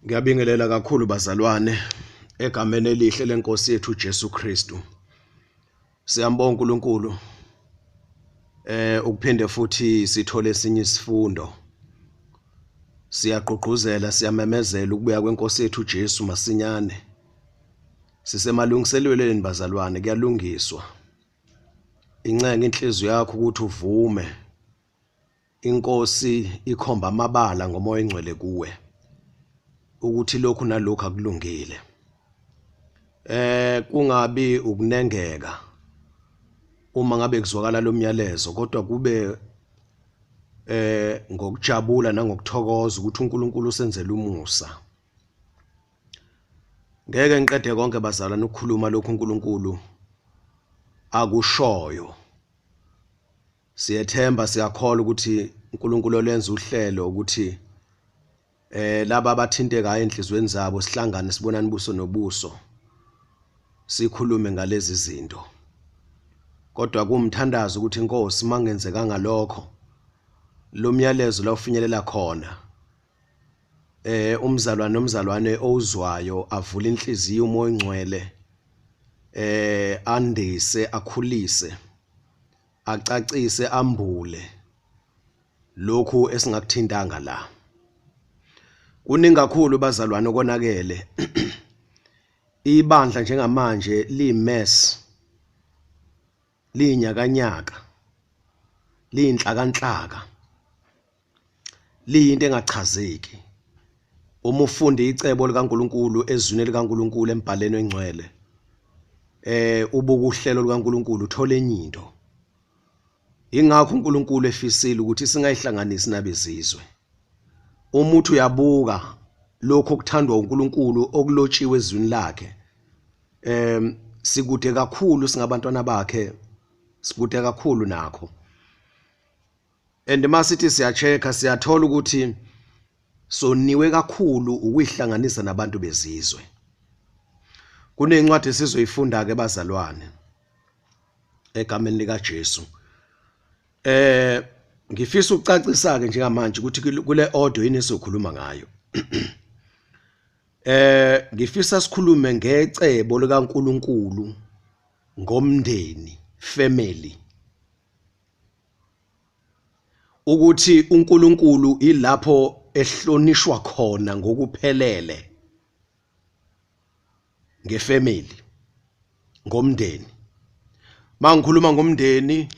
Ngiyabingelela kakhulu bazalwane egameni elihle lenkosi yethu Jesu Kristu. Siyambonga uNkulunkulu ukuphinde futhi sithole esinye isifundo. Siyagqugquzela siyamemezela ukubuya kwenkosi yethu Jesu masinyane. Sisemalungiselelweni bazalwane kuyalungiswa. Incenga inhliziyo yakho ukuthi uvume inkosi ikhomba amabala ngomoya engcwele kuwe ukuthi lokhu nalokhu akulungile. Kungabi ukunengeka uma ngabe kuzwakala lo myalezo, kodwa kube ngokujabula nangokuthokoza ukuthi uNkulunkulu usenzele umusa. Ngeke ngiqede konke bazalwane ukukhuluma lokhu uNkulunkulu akushoyo. Siyethemba siyakholwa ukuthi uNkulunkulu olenza uhlelo ukuthi laba abathintekayo enhlizweni zabo sihlangane sibonane ubuso nobuso sikhulume ngalezi zinto. Kodwa kumthandazo ukuthi inkosi mangenzekanga lokho lo myalezo la ufinyelela khona umzalwane nomzalwane owuzwayo avule inhliziyo umoya ongcwele andise akhulise acacise ambule lokhu esingakuthintanga la. Kuningi kakhulu bazalwane okonakele. Ibandla njengamanje liyimess, liyinyakanyaka, liyinhlakanhlaka, liyinto engachazeki. Uma ufunda icebo likaNkuluNkulu ezwini likaNkuluNkulu embhaleni engcwele, ubuka uhlelo likaNkuluNkulu uthola enye into. Ingakho uNkulunkulu efisile ukuthi singayihlanganisi nabezizwe. Uma uthi uyabuka lokho okuthandwa uNkulunkulu okulotshiwe ezwini lakhe, sikude kakhulu singabantwana bakhe, sikude kakhulu nakho. And masithi siyachecka siyathola ukuthi soniwe kakhulu ukuyihlanganisa nabantu bezizwe. Kunencwadi esizoyifunda ke bazalwane egameni lika Jesu. Ngifisa ukucacisa ke njengamanje ukuthi kule audio yini esizokhuluma ngayo. Ngifisa sikhulume ngecebo likaNkuluNkulu ngomndeni, family. Ukuthi uNkulunkulu ilapho ehlonishwa khona ngokuphelele ngefamily, ngomndeni. Mangikhuluma ngomndeni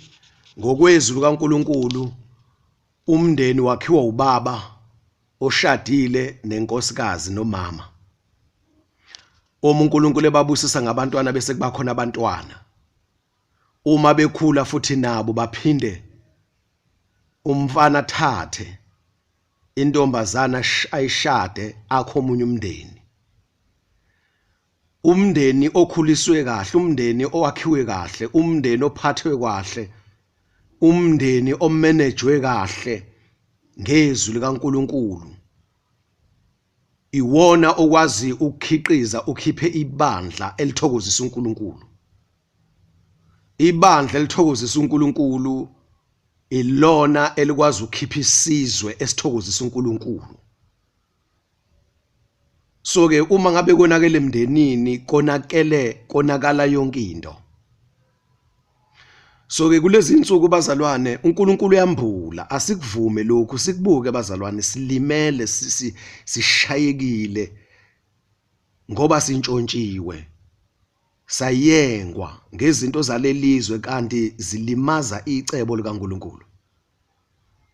ngokwezwi likaNkuluNkulu, umndeni wakhiwa ubaba oshadile nenkosikazi nomama. Uma uNkulunkulu ebabusisa ngabantwana bese kuba khona abantwana. Uma bekhula futhi nabo baphinde umfana athathe intombazana ayishade akho omunye umndeni. Umndeni okhuliswe kahle, umndeni owakhiwe kahle, umndeni ophathwe kahle, umndeni omanejwe kahle ngezwi likaNkuluNkulu iwona okwazi ukukhiqiza ukhiphe ibandla elithokozisa uNkulunkulu. Ibandla elithokozisa uNkulunkulu ilona elikwazi ukukhipha isizwe esithokozisa uNkulunkulu. So ke uma ngabe konakele emndenini, konakele konakala yonke into. So ke kulezi insuku bazalwane uNkulunkulu uyambula, asikuvume lokhu, sikubuke bazalwane, silimele, sishayekile ngoba sintshontshiwe, sayengwa ngezinto zalelizwe kanti zilimaza icebo likaNkulunkulu.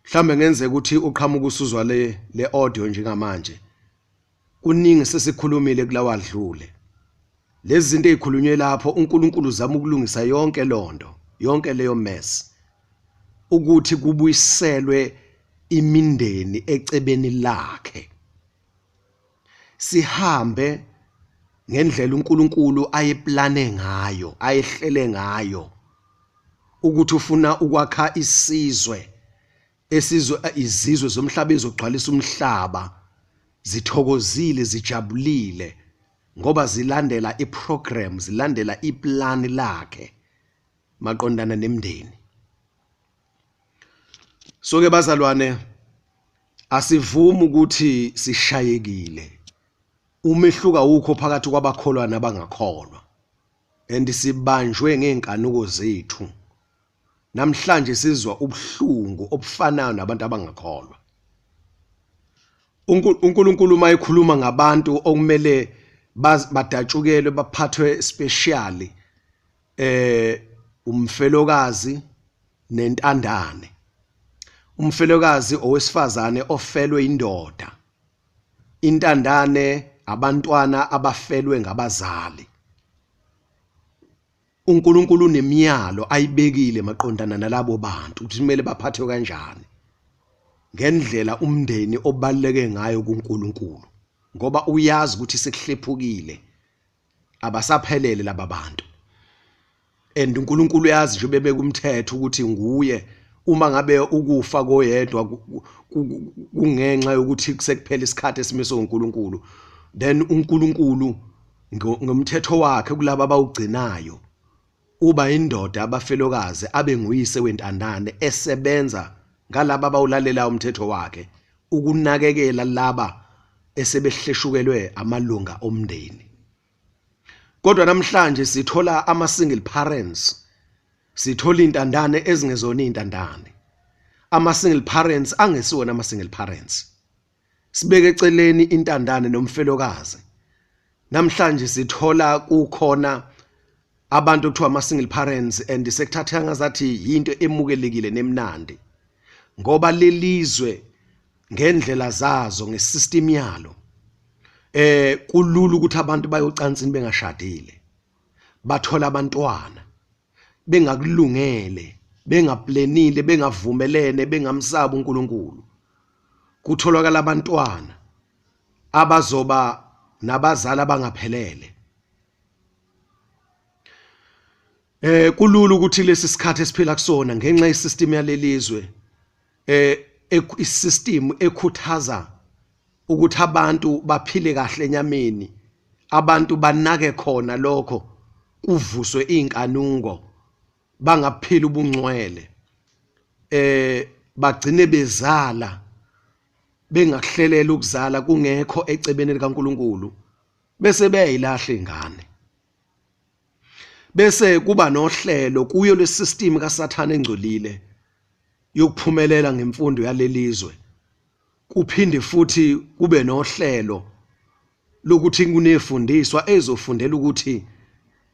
Mhlambe ngenzeka ukuthi uqhamuka usuzwa le audio njengamanje. Kuningi sesikhulumile kulawa adlule. Lezi zinto ezikhulunywe lapho uNkulunkulu uzama ukulungisa yonke lonto, yonke leyo mess, ukuthi kubuyiselwe imindeni ecebeni lakhe. Sihambe ngendlela uNkulunkulu ayeplane ngayo, ayehlele ngayo, ukuthi ufuna ukwakha isizwe esizwe, izizwe zomhlaba ezogcwalisa umhlaba zithokozile, zijabulile ngoba zilandela iprogram, zilandela iplan lakhe maqondana nemndeni. So ke bazalwane, asivumi ukuthi sishayekile. Umehluko awukho phakathi kwabakholwa nabangakholwa. And sibanjwe ngeenkanuko zethu. Namhlanje sizwa ubuhlungu obufanayo nabantu abangakholwa. uNkulunkulu uma ekhuluma ngabantu okumele badatshukelwe baphathwe specially umfelokazi nentandane. Umfelokazi owesifazane ofelwe indoda, intandane abantwana abafelwe ngabazali. uNkulunkulu unemiyalo ayibekile maqondana nalabo bantu ukuthi kumele baphathwe kanjani ngendlela umndeni obaluleke ngayo kuNkulunkulu, ngoba uyazi ukuthi sekuhlephukile, abasaphelele laba bantu. And uNkulunkulu uyazi nje bebeka umthetho ukuthi nguye uma ngabe ukufa koyedwa kungenxa yokuthi sekuphela isikhathi esimiswe uNkulunkulu, then uNkulunkulu ngomthetho wakhe kulabo abawugcinayo uba indoda abafelokazi abe nguyise wentandane esebenza ngalabo abawulalelayo umthetho wakhe ukunakekela laba esebehleshukelwe amalunga omndeni. Kodwa namhlanje sithola ama single parents, sithola intandane ezingezona intandane, ama single parents angesiwona ama single parents. Sibeke eceleni intandane nomfelokazi. Namhlanje sithola kukhona abantu okuthiwa ama single parents and sekuthatha ngazathi yinto emukelekile nemnandi, ngoba lelizwe ngendlela zazo ngesystem yalo kulula ukuthi abantu bayocansini bengashadile, bathola abantwana bengakulungele, bengaplanile, bengavumelene, bengamsabi uNkulunkulu. Kutholakala abantwana abazoba nabazali abangaphelele. Kulula ukuthi lesi sikhathi esiphila kusona ngenxa yesystem yalelizwe, isystem ekhuthaza ukuthi abantu baphile kahle enyameni, abantu banake khona lokho, kuvuswe inkanuko, bangaphila ubungcwele, bagcine bezala bengakuhlelela ukuzala kungekho ecebeni likaNkuluNkulu, bese beyayilahla ingane. Bese kuba nohlelo kuyo le system kaSathane engcolile yokuphumelela ngemfundo yalelizwe. Kuphinde futhi kube nohlelo lokuthi kunefundiswa ezofundela ukuthi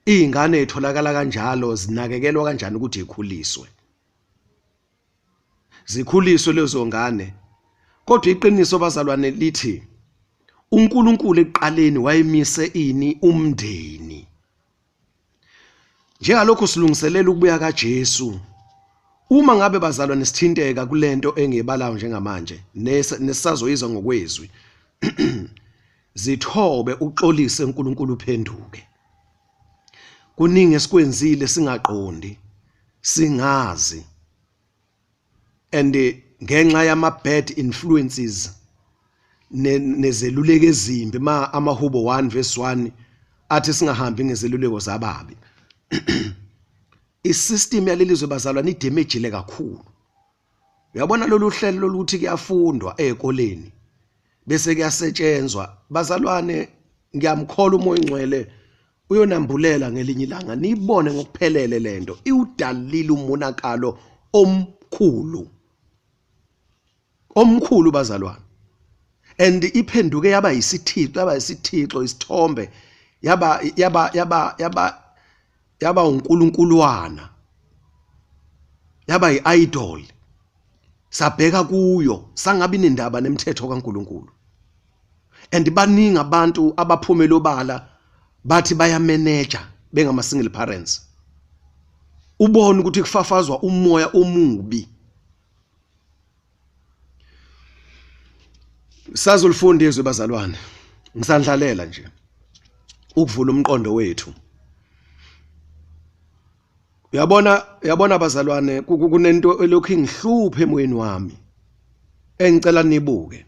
izingane etholakala kanjalo zinakekelwa kanjani ukuthi ikhuliswe, zikhuliswe lezo ngane. Kodwa iqiniso bazalwane lithi uNkulunkulu ekuqaleni wayemise ini? Umndeni. Njengalokhu silungiselela ukubuya kaJesu, uma ngabe bazalwane sithinteka kulento engiyibalayo njengamanje nesisazoyizwa ngokwezwi, zithobe uxolise uNkulunkulu, uphenduke. Kuningi esikwenzile singaqondi, singazi, and ngenxa yama bad influences nezeluleko ezimbi. Ma amahubo 1 verse 1 athi singahambi ngezeluleko zababi. Isystem yalelizwe bazalwane idamagile kakhulu. Uyabona lolu hlelo loluthi kuyafundwa ezikoleni bese kuyasetshenzwa, bazalwane ngiyamkhola uMoya oNgcwele uyonambulela ngelinye ilanga niyibone ngokuphelele lento iwudalile umonakalo omkhulu omkhulu bazalwane. And iphenduke yaba yisithixo, yaba yisithixo, isithombe, yaba yaba yaba yaba yaba uNkulunkuluwana, yaba yi-idol, sabheka kuyo sangabi nendaba nemithetho kaNkulunkulu. And baningi abantu abaphumela obala bathi bayameneja bengama single parents, ubone ukuthi kufafazwa umoya omubi. Sazolifunda izwi bazalwane, ngisandlalela nje ukuvula umqondo wethu. Uyabona, uyabona bazalwane, kunento elokhu ingihluphe emoyeni wami engicela nibuke.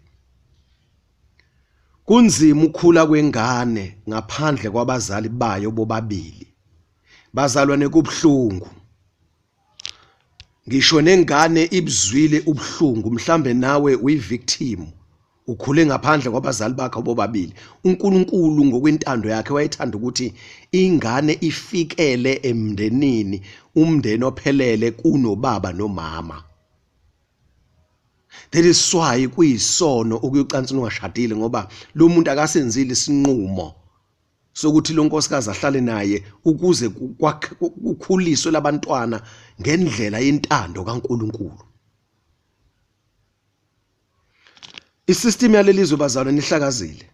Kunzima ukukhula kwengane ngaphandle kwabazali bayo bobabili. Bazalwane, kubhlungu. Ngisho nengane ibuzwile ubuhlungu, mhlambe nawe uyivictim. Ukhule ngaphandle kwabazali bakhe bobabili. UNkulunkulu ngokwentando yakhe wayethanda ukuthi ingane ifikele emndenini, umndeni ophelele kunobaba nomama. That is why kuyisono ukuyocansini ungashadile ngoba lo muntu akasenzile isinqumo sokuthi lo nkosikazi ahlale naye ukuze kukhuliswe labantwana ngendlela yentando kaNkulunkulu. Isystem yalelizwe bazalwane nihlakazile.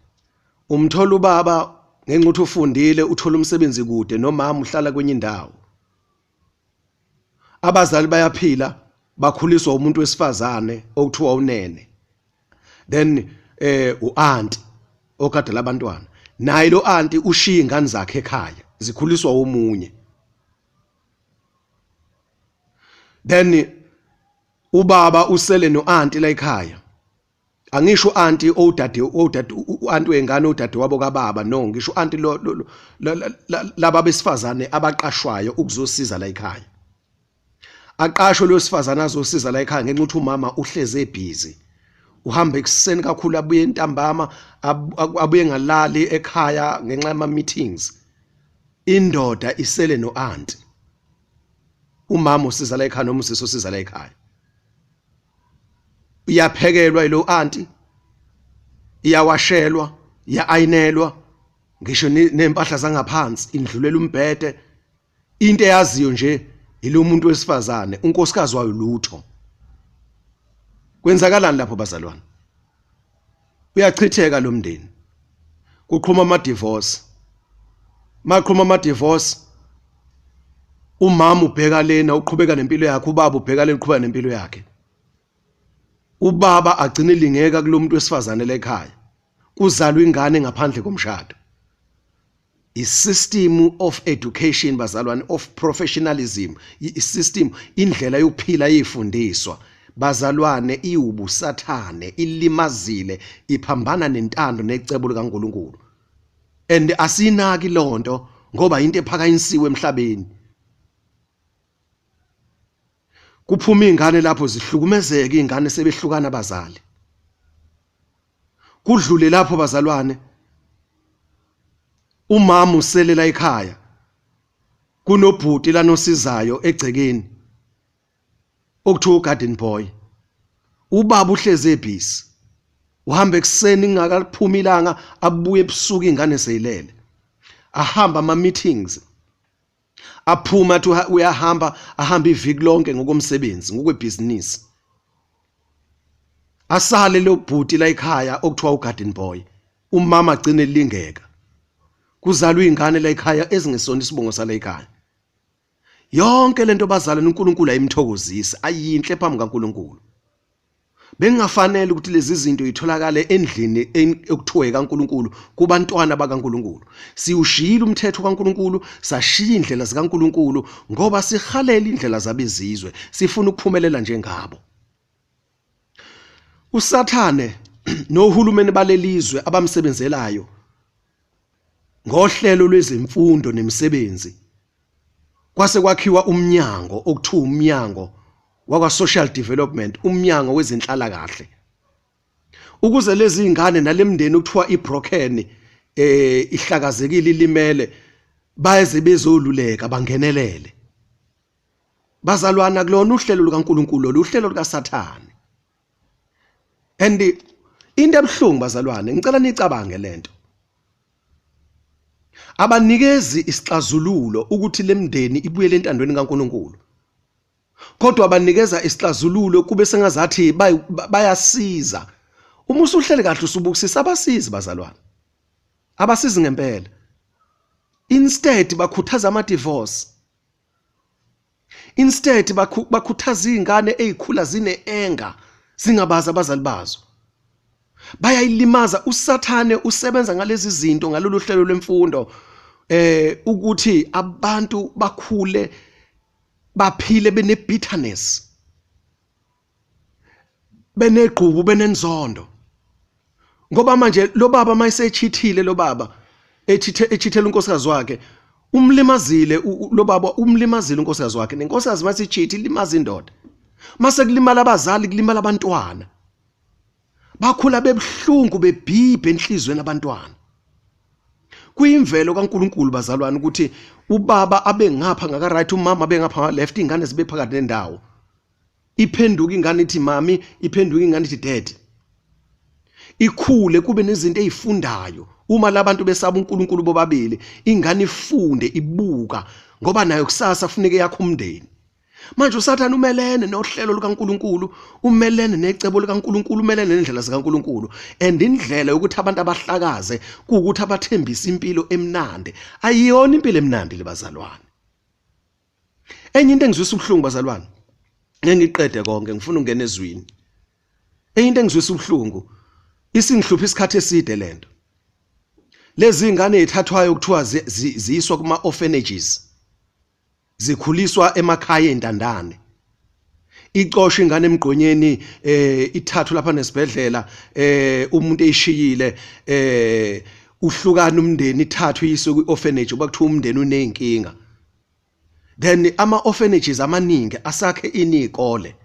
Umthola ubaba ngenxa ukuthi ufundile uthola umsebenzi kude nomama uhlala kwenye indawo. Abazali bayaphila bakhuliswa umuntu wesifazane okuthiwa unene. Then uanti ogada labantwana. Naye lo anti ushiya ingane zakhe ekhaya zikhuliswa omunye. Then ubaba usele noanti la ekhaya. Angisho uanti owudade owudade uanti wengane udade wabo kababa no ngisho uanti lo laba besifazane abaqashwayo ukuzosiza la ekhaya. Aqashwe lo sifazane azosiza la ekhaya ngenxa ukuthi umama uhleze ebhizi. Uhamba ekuseni kakhulu abuye ntambama abuye ngalali ekhaya ngenxa yama meetings. Indoda isele noanti. Umama usiza la ekhaya noma usisi usiza la ekhaya. Iyaphekelwa ilo anti, iyawashelwa, iyaayinelwa, ngisho nempahla zangaphansi, indlulela umbhede. Into eyaziyo nje ilo muntu wesifazane, unkosikazi wayo lutho. Kwenzakalani lapho bazalwane? Uyachitheka lo mndeni. Kuqhuma ama divorce. Maqhuma ama divorce umama ubheka lena uqhubeka nempilo yakhe, ubaba ubheka lena uqhubeka nempilo yakhe. Ubaba agcine lingeka kulomuntu wesifazane lekhaya. Kuzalwa ingane ngaphandle komshado. I-system of education bazalwane, of professionalism, i-system, indlela yokuphila yifundiswa bazalwane iwubusathane, ilimazile, iphambana nentando necebo likaNkuluNkulu. And asinaki lonto ngoba into ephakanyisiwe emhlabeni. Kuphuma izingane lapho zihlukumezeka, izingane sebehlukana abazali. Kudlule lapho bazalwane, umama uselela ekhaya, kunobhuti lanosizayo egcekeni okuthiwa ugarden boy. Ubaba uhlezi ebhizi, uhamba ekuseni kungakaphumi ilanga, abuye ebusuku ingane seyilele. Ahamba ama meetings, aphuma athi uyahamba, ahamba iviki lonke ngokomsebenzi, ngokwebhizinisi. Asale lo bhuti la ekhaya okuthiwa ugarden boy. Umama agcine elingeka. Kuzalwa izingane la ekhaya ezingesona isibongo sala ekhaya. Yonke lento bazalwane uNkulunkulu ayimthokozisi, ayinhle phambi kaNkulunkulu. Bengafanele ukuthi lezi zinto itholakale endlini ekuthiwa kaNkulunkulu kubantwana bakaNkulunkulu. Siwushiyile umthetho kaNkulunkulu, sashiya indlela zikaNkulunkulu ngoba sihalela indlela zabezizwe, sifuna ukuphumelela njengabo. uSathane nohulumeni balelizwe abamsebenzelayo ngohlelo lwezemfundo nemisebenzi kwase kwakhiwa umnyango okuthiwa umnyango wakwa social development, umnyango wezenhlalakahle, ukuze lezi zingane nalemndeni okuthiwa ibroken ihlakazekile ilimele bayeze bezoluleka bangenelele. Bazalwana, kulona uhlelo lukaNkulunkulu, lolu uhlelo lukaSathane. And into ebuhlungu bazalwane, ngicela nicabange lento. Abanikezi isixazululo ukuthi lemndeni ibuyele entandweni kaNkulunkulu. Kodwa banikeza isixazululo kube sengazathi bayasiza. Uma usuhlele kahle usubukisisa, abasizi bazalwane. Abasizi ngempela. Instead bakhuthaza ama divorce. Instead bakhuthaza izingane ezikhula zine anger, zingabazi abazali bazo. Bayayilimaza. uSathane usebenza ngalezi zinto ngalolu hlelo lwemfundo ukuthi abantu bakhule baphile bene bitterness, benegqubu, benenzondo. Ngoba manje lo baba mayesechithile, lo baba echithe echithela unkosikazi wakhe, umlimazile lo baba, umlimazile unkosikazi wakhe, nenkosikazi masichithi ilimaza indoda. Mase kulimala abazali, kulimala abantwana. Bakhula bebuhlungu bebhibhe enhlizweni abantwana. Kuyimvelo kaNkuluNkulu bazalwane ukuthi ubaba abe ngapha ngaka right, umama abe ngapha nga left, ingane zibe phakathi nendawo. Iphenduka ingane ithi mami, iphenduka ingane ithi dad. Ikhule kube nezinto ezifundayo. Uma labantu besaba uNkulunkulu bobabili, ingane ifunde ibuka ngoba nayo kusasa kufuneke yakho umndeni. Manje uSathane umelene nohlelo lukaNkuluNkulu, umelene necebo likaNkuluNkulu, umelene nendlela zikaNkuluNkulu. And indlela yokuthi abantu abahlakaze kuwukuthi abathembise impilo emnandi. Ayiyona impilo emnandi lebazalwane. Enye into engizwisa ubuhlungu bazalwane, ngeke ngiqede konke, ngifuna ukungena ezwini. Enye into engizwisa ubuhlungu, isingihlupha isikhathi eside lento. Lezi ngane ezithathwayo kuthiwa ziyiswa kuma orphanages. Zikhuliswa emakhaya entandane. Icosha ingane emgqonyeni ithathwe lapha nesibhedlela umuntu eyishiyile uhlukana umndeni ithathwe iyiswe kwi-orphanage ngoba kuthiwa umndeni uney'nkinga. Then ama-orphanages amaningi asakhe ini iy'kole,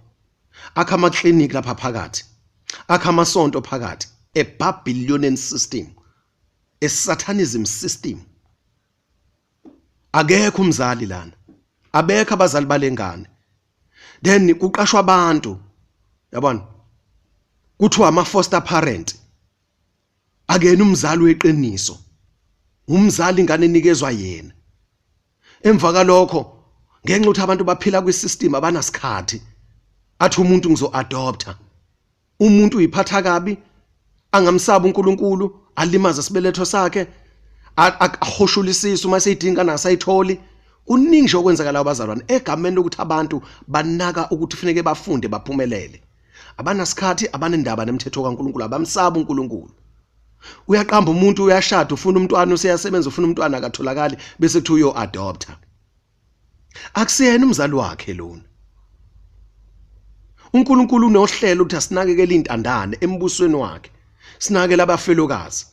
akha ama-clinic lapha phakathi, akha amasonto phakathi, a Babylonian system, a Satanism system. Akekho umzali lana, abekho abazali balengane. Then kuqashwa abantu, yabona, kuthiwa ama foster parent. Akena umzali weqiniso, umzali ingane enikezwa yena. Emva kalokho, ngenxa ukuthi abantu baphila kwi-system abanasikhathi, athi umuntu ngizo-adopta. Umuntu uyiphatha kabi, angamsabi uNkulunkulu, alimaze isibeletho sakhe, ahoshule isisu uma seyidinga nasayitholi. Kuningi nje okwenzakalayo bazalwane egameni lokuthi abantu banaka ukuthi kufuneke bafunde baphumelele. Abanasikhathi, abanendaba nemithetho kaNkulunkulu, abamsabi uNkulunkulu. Uyaqamba umuntu, uyashada, ufuna umntwana, useyasebenza, ufuna umntwana akatholakali, bese kuthiwa uyo-adopta. Akusiyena umzali wakhe lona. uNkulunkulu unohlelo ukuthi asinakekele intandane embusweni wakhe, sinakekele abafelokazi.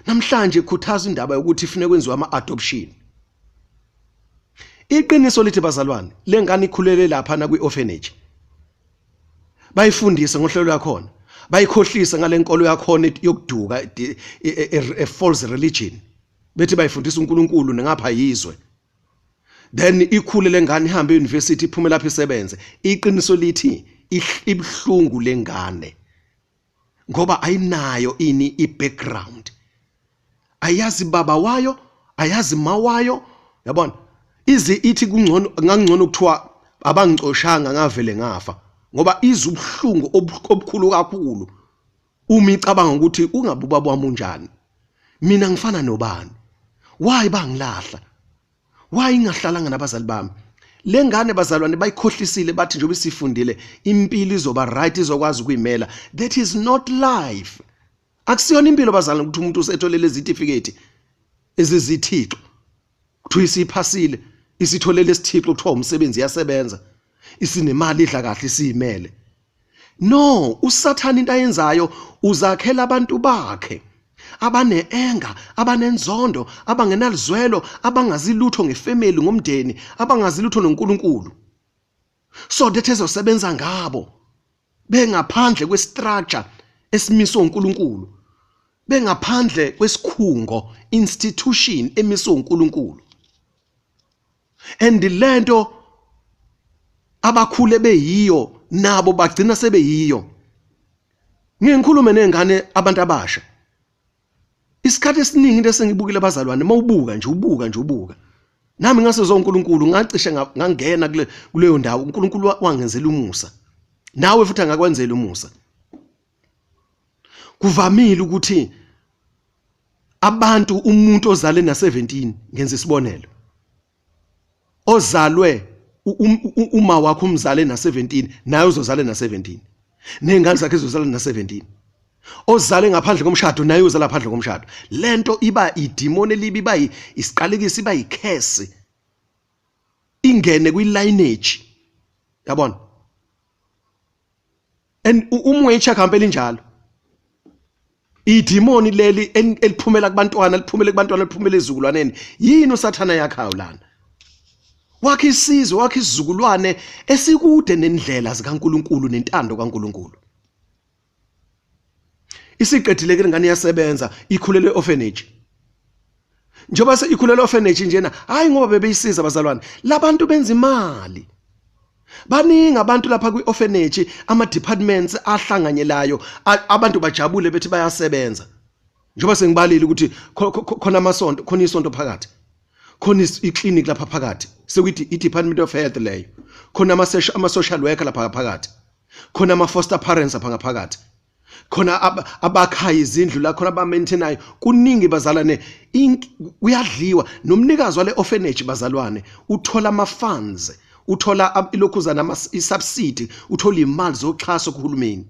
Namhlanje khuthaza indaba yokuthi ifune kwenziwe ama-adoption. Iqiniso lithi bazalwane, lengane ikhulele lapha na kwi-orphanage. Bayifundise ngohlelo lwakhona, bayikhohlise ngale nkolo yakhona yokuduka, a false religion. Bethi bayifundisa uNkulunkulu nengapha yizwe. Then ikhule lengane ihambe e-university iphume lapho isebenze. Iqiniso lithi ibuhlungu lengane ngoba ayinayo ini i-background, ayazi baba wayo, ayazi ma wayo, yabona. Ize ithi kungcono, ngangcono kuthiwa abangicoshanga ngavele ngafa, ngoba izwe ubuhlungu obukhulu kakhulu uma icabanga ukuthi ungabe ubaba wami unjani, mina ngifana nobani, why bangilahla, why ngingahlalanga nabazali bami. Le ngane bazalwane bayikhohlisile, bathi njengoba isifundile impilo izoba right, izokwazi ukuyimela. That is not life. Akusiyona impilo bazalwane ukuthi umuntu usetholele izitifiketi ezizithixo, kuthiwa isiphasile, isitholele isithixo, kuthiwa umsebenzi iyasebenza, isinemali, idla kahle, isiyimele. No, uSathane into ayenzayo uzakhela abantu bakhe abaneenga, abanenzondo, abangenalizwelo, abangazi lutho ngefamily, ngomndeni, abangazi lutho noNkulunkulu. So that ezosebenza ngabo bengaphandle kwestructure esimiswe uNkulunkulu, bengaphandle kwesikhungo, institution emiswe uNkulunkulu. And lento abakhule beyiyo nabo bagcina sebeyiyo. Ngike ngikhulume nezingane, abantu abasha. Isikhathi esiningi into esengibukile abazalwane, mawubuka nje, ubuka nje, ubuka. Nami ngase zoNkulunkulu ngacishe ngangena kuleyo ndawo, uNkulunkulu wangenzela umusa. Nawe futhi angakwenzela umusa. Kuvamile ukuthi abantu, umuntu ozale na 17, ngenza isibonelo, ozalwe uma wakho umzale na 17, naye uzozale na 17, nezingane zakhe zizozala na 17. Ozale ngaphandle komshado naye uzala ngaphandle komshado. Lento iba idemon elibi, iba isiqalekiso, iba icurse, ingene kwi-lineage, yabona. And uma uyi-check impela injalo, idimoni leli eliphumela kubantwana, liphumele kubantwana, liphumele ezizukulwaneni. Yini uSathana yakhayo lana? Wakhe isizwe, wakhe isizukulwane esikude nendlela zikaNkuluNkulu nentando kaNkuluNkulu. Isiqedile ke lengane, iyasebenza, ikhulele orphanage. Njengoba seikhulele orphanage njena, hayi ngoba bebeyisiza bazalwane, labantu benza imali. Baningi abantu lapha kwi-orphanage, ama-departments ahlanganyelayo, abantu bajabule bethi bayasebenza. Njengoba sengibalile ukuthi khona amasonto, khona isonto phakathi, khona i-clinic lapha phakathi, sekuyithi i-Department of Health leyo, khona ama-social worker lapha phakathi, khona ama-foster parents lapha ngaphakathi, khona abakhayo izindlu la, khona abamaintainayo. Kuningi bazalwane, kuyadliwa. Nomnikazi wale orphanage bazalwane uthola ama-funds, uthola ilokhuzana, i-subsidy, uthola imali zoxhaso kuhulumeni,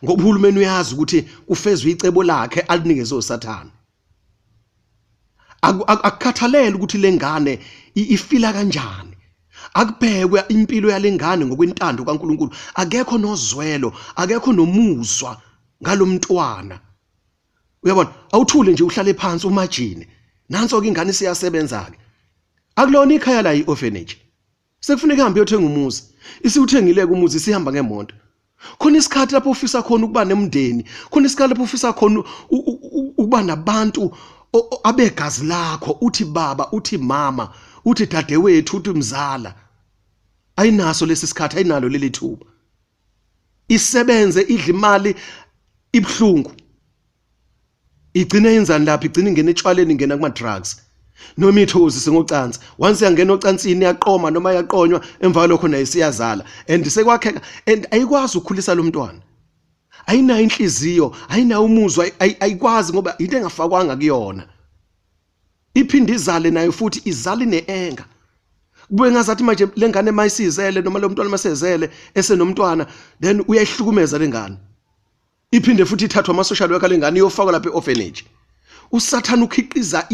ngoba uhulumeni uyazi ukuthi kufezwe icebo lakhe alinikeze uSathane. Akukhathalele ukuthi lengane ifila kanjani, akubhekwe impilo yalengane ngokwentando kaNkuluNkulu. Akekho nozwelo, akekho nomuzwa ngalomntwana. Uyabona, awuthule nje, uhlale phansi, umajini nanso ke ingane isiyasebenza ke. Akulona ikhaya la, i-orphanage. Sekufuneka ihambe iyothenga umuzi, isiwuthengile umuzi, isihamba ngemoto. Khona isikhathi lapho ufisa khona ukuba nemndeni, khona isikhathi lapho ufisa khona ukuba nabantu abegazi lakho, uthi baba, uthi mama, uthi dadewethu, uthi mzala. Ayinaso lesi sikhathi, ayinalo leli thuba. Isebenze, idla imali ibhlungu, igcine yenzani lapha? Igcine ingena etshwaleni, ingena kuma drugs noma ithokozise ngocansi. Once yangena ocansini, yaqoma noma yaqonywa, emva kwalokho naye siyazala and sekwakheka and ayikwazi ukukhulisa lo mntwana. Ayinayo inhliziyo, ayinayo umuzwa, ayikwazi ngoba into engafakwanga kuyona. Iphinde izale nayo futhi, izale ne-anger. Kube ngazathi manje lengane mayisizele noma lo mntwana masezele esenomntwana, then uyayihlukumeza lengane. Iphinde futhi ithathwa ama-social worker lengane, iyofakwa lapha e-orphanage. Usathane ukhiqiza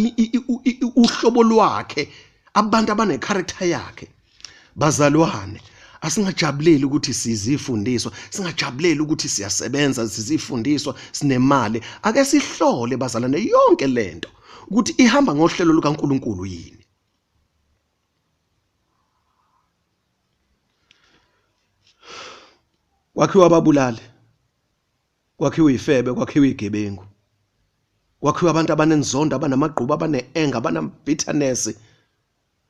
uhlobo lwakhe, abantu abanecharacter yakhe. Bazalwane, asingajabuleli ukuthi sizifundiswa, singajabuleli ukuthi siyasebenza, sizifundiswa, sinemali. Ake sihlole bazalwane yonke lento ukuthi ihamba ngohlelo lukaNkuluNkulu yini. Kwakhiwa ababulali, kwakhiwa ifebe, kwakhiwa igebengu, kwakhiwa abantu abanenzondo, abanamagqubu, abane-anger, abana-bitterness,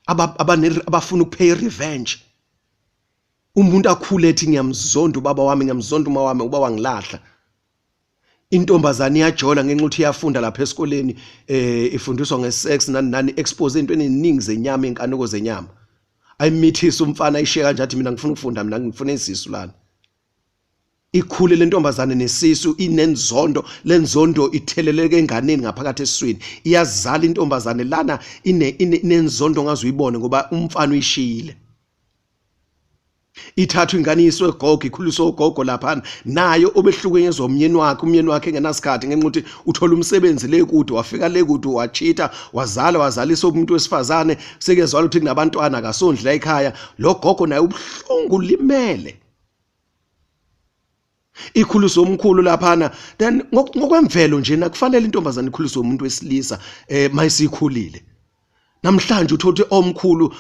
abafuna ukupay revenge. Umuntu akhule ethi ngiyamzonda ubaba wami, ngiyamzonda uma wami, uba wangilahla. Intombazane iyajola ngenxa ukuthi iyafunda lapha esikoleni, ifundiswa ngesex nani nani, expose into eziningi zenyama, inkanuko zenyama. Ayimithise umfana, ayishiye kanje, athi mina ngifuna ukufunda, mina ngifuna isisu lana. Ikhule le ntombazane nesisu, inenzondo, lenzondo itheleleke enganeni ngaphakathi esiswini. Iyazala intombazane lana inenzondo ngaze uyibone ngoba umfana uyishiyile. Ithathwa ingane iyiswe gogo, ikhuliswe ugogo laphana naye obehlukenyezwa umyeni wakhe, umyeni wakhe engenasikhathi ngenxa ukuthi uthola umsebenzi le kude, wafika le kude, wachitha, wazala, wazalisa umuntu wesifazane, sekezwala ukuthi kunabantwana, akasondli la ekhaya. Lo gogo naye ubuhlungu, limele. Ikhuliswe umkhulu laphana. Then ngokwemvelo nje nakufanele intombazane ikhuliswe umuntu wesilisa mayisikhulile. Namhlanje uthola ukuthi omkhulu